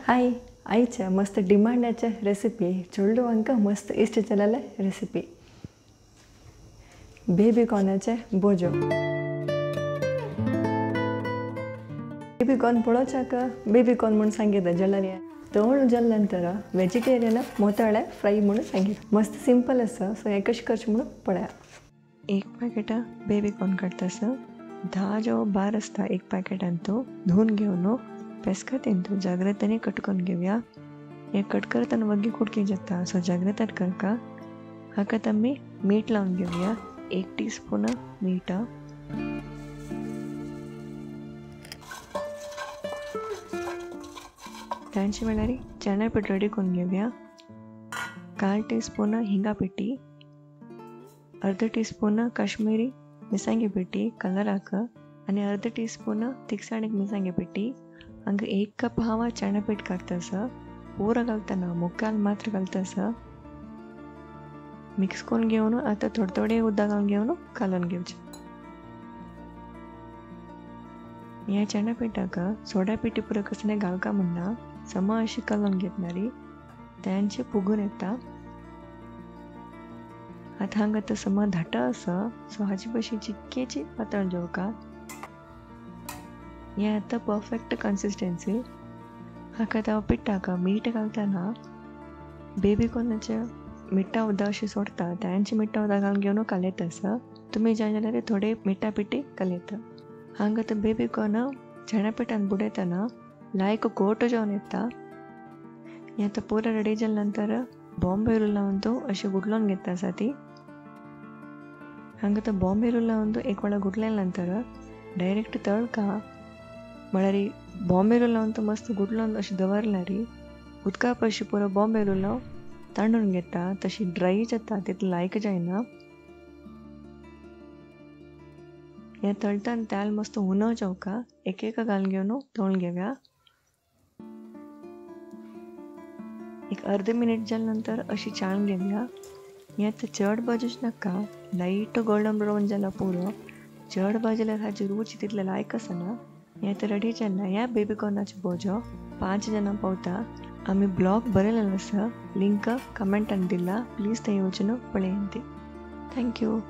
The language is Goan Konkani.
हाय आयच्या मस्त डिमांडाचे रेसिपी चेडवांक मस्त इश्ट जाल्ले रेसिपी बेबी कॉर्नाचे बोजो। बेबी कॉर्न पळोवच्याक बेबी कॉर्न म्हूण सांगितलं जाल्यार तळून जाले नंतर वेजिटेरियन मोताळे फ्राय म्हणून सांगितलं। मस्त सिंपल आसा, सो हें कशें करचें म्हणून पळया। एक पॅकेट बेबी कॉर्न काडटा आसा, 10 जो बार आसता एक पॅकेटान तो धुवन घेवन पेस्कातीन तो जाग्रतेने कट करून घेवया। हे कट करतना वग्गी कुडकी जाता, सो जाग्रतान करका। हाका आमी मीठ लावन घेवया, 1 टीस्पून मीठ। तांचे वेळार चणा पीठ रेडी करून घेवया। 1/4 टीस्पून हिंगा पिठी, 1/2 टीस्पून काश्मीरी मिरसांगे पिठी कलराक आनी 1/2 टीस्पून तिखसाणीक मिरसांगे पिठी। हांगा 1 कप हांव चणा पीठ घालता आसा, पुरो घालतना मुखाल मात्र घालता आसा। मिक्स करून घेवन आतां थोडे थोडे उदक घालून घेवन कालोवन घेवचें। ह्या चणा पिठाक सोडा पिठी पुरो कसलें घालका म्हणना, समा अशी कालोवन घेतनारी तांचे फुगून येता। आतां हांगा आतां समा धाटा आसा, सो हाचे भशेन चिक्केची पातळ जेवका। हें आतां परफेक्ट कन्सिस्टन्सी। हाका आतां हांव पिठाक मीठ घालतना बेबी कॉर्नाचें मिठा उदक अशें सोडटा, तांचे मिठा उदक घालून घेवन कालयता आसा। तुमी जाय जाल्यार थोडे मिठा पिठी कालयता। हांगा आतां बेबी कॉर्न चणा पिठान बुडयतना लायक गोट जावन येता। हें आतां पुरो रेडी जाले नंतर बॉम्बे रुलावन तो अशें गुटलोवन घेता आसा ती। हांगा आतां बॉम्बे रुलावन तो एक वेळा गुटल्या नंतर डायरेक्ट तळका, म्हळ्यार बॉम्बे रुलावन तो मस्त गुटलोवन अशें दवरल्यार उदका पशी पुरो बॉम्बे रुलाव तांडून घेता, तशी ड्राय जाता, तितलें लायक जायना। हें तळटान तेल मस्त उणो जावका, एक एक घालून घेवन तळून घेवया। एक अर्द मिनट जाले नंतर अशी चाळून घेवया। हें आतां चड भाजूच नाका, लायट गोल्डन ब्रावन जाला पुरो। चड भाजल्यार हाजी रूच तितले लायक आसना। हें आतां रेडी जाला ह्या बेबी कॉर्नाचो बोजो। 5 जाणां पावता। आमी ब्लॉग बरयलेलो आसा, लिंक कमेंटान दिला, प्लीज थंय वचून पळयात। Thank you.